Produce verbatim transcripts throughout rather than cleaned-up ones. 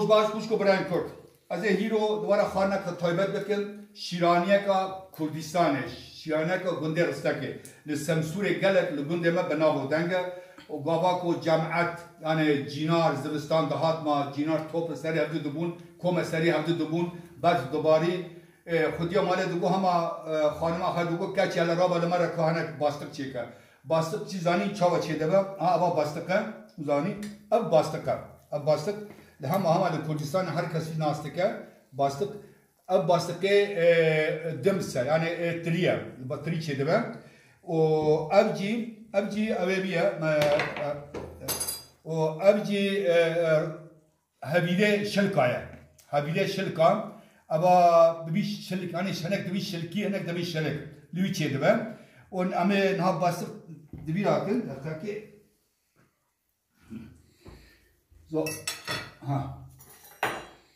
Roj baş xwişk û birayên Kurd. Ez ê hîro di we re xwarineke taybet bikim, şîraniyeka Kurdistanê, şîraniyeka gundê Ristekê. Li Semsûrê gelek li gundê me bi nav û deng e. Û gava ku cemet, yani cînar zivistan dihat ma, cînar top li serê hevdû dibûn, kom li serê hevdû dibûn, berf dibarî. E, xudiya malê digot hema, e, xanima xwe digot, keçê hele raba li me re ka hinek bastiq çêke. Bastiq çi zanî çawa çêdibe? Ha, eva bastiq e, zanî. Ev bastiq e. Ev bastiq li hema hema li Kurdistanê her kes jî nas dike. Bastiq, ev bastiqê, e, dims e, yani, e, tirî ye. Li ba tirî çêdibe. Û ev jî, ev jî ew ê bîye, e, e, e, û ev jî, e, e, hevîrê şilka ye. Hevîrê şilka, eva dibî şilk, yani hinek dibî şilkî, hinek dibî şilk. Li wî çêdibe. Û em ê niha bastiq di bîra kin, heqekê. Zo-, ha.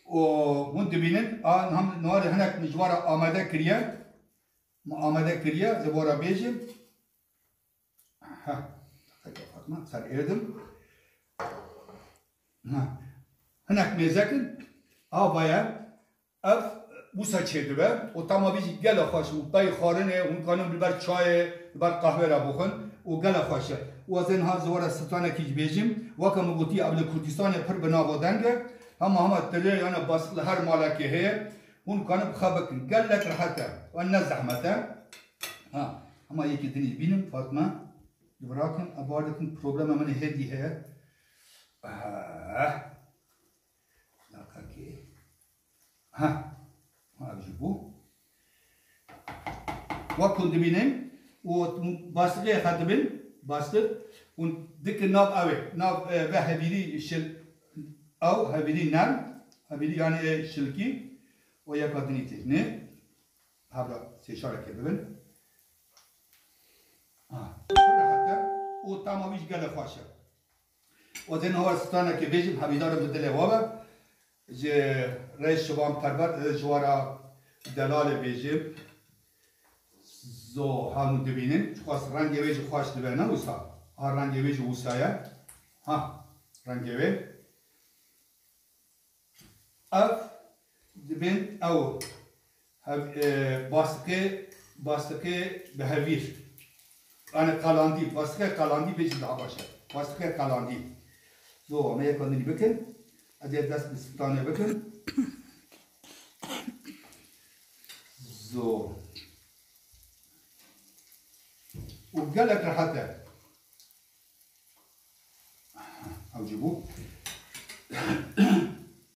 Û hûn dibînin, a, niha niha hinek min ji we re amade kiriye. Min amade kiriye, ez ê bo re bêjim. Ha, Fatma, ser êrdim. Ha. Hinek mêze kin, ava ye. Ev wisa çêdibe û tama vî jî gele xweş û pey xwarinê hûn kanin li ber çayê, li ber qehwê re bixwin û gele xweş e. Û ez ê niha ji we re stranekî jî bêjim, weke min gotî ev li Kurdistanê pir bi nav û deng e. Hema hema tirê, yani bastiq li her malekê heye. Hûn kanin bi xwe bikin. Gelek rehet e. Û ne zehmet e. Ha, hema yekê dinî bînim, Fatma. Li vir akin, ev bar dikin, problema min ê hêdî heye. Ah. Laqakê. Ha. Ha, ev jî bû. Wek hûn dibînin, û bastiqê xwe dibin, bastiq, hûn dikin nav ew ê, nav, e, ve hevîrî şil, ew hevîrî nerm, hevîrî yani, e, şilkî, û yeka dinî têkine. Hebra sêşarekê bibin. Ha. Rehet e û tama wî jî gelek xweş e. Û ez ê niha stranekê bêjim, hevîdar im bi dilê we be. Ji rêz Şivan Perwer, ez ê ji we re delalê bêjim. Zo, hemû dibînin. Ji xwe rengê wê jî xweş dibe, ne wisa? Ha, rengê wê jî wisa ye. Ha, rengê wê. Ev dibên ew hev-, e, bastiqê, bastiqê bi hevîr. Yani qalandî, bastiqê qalandî bêjî daha baş e. Bastiqê qalandî. Zo, me yek dinî bikin. Ez ê dest bi stranê bikin. Zo. Û gelek rehet e. Ew jî bû.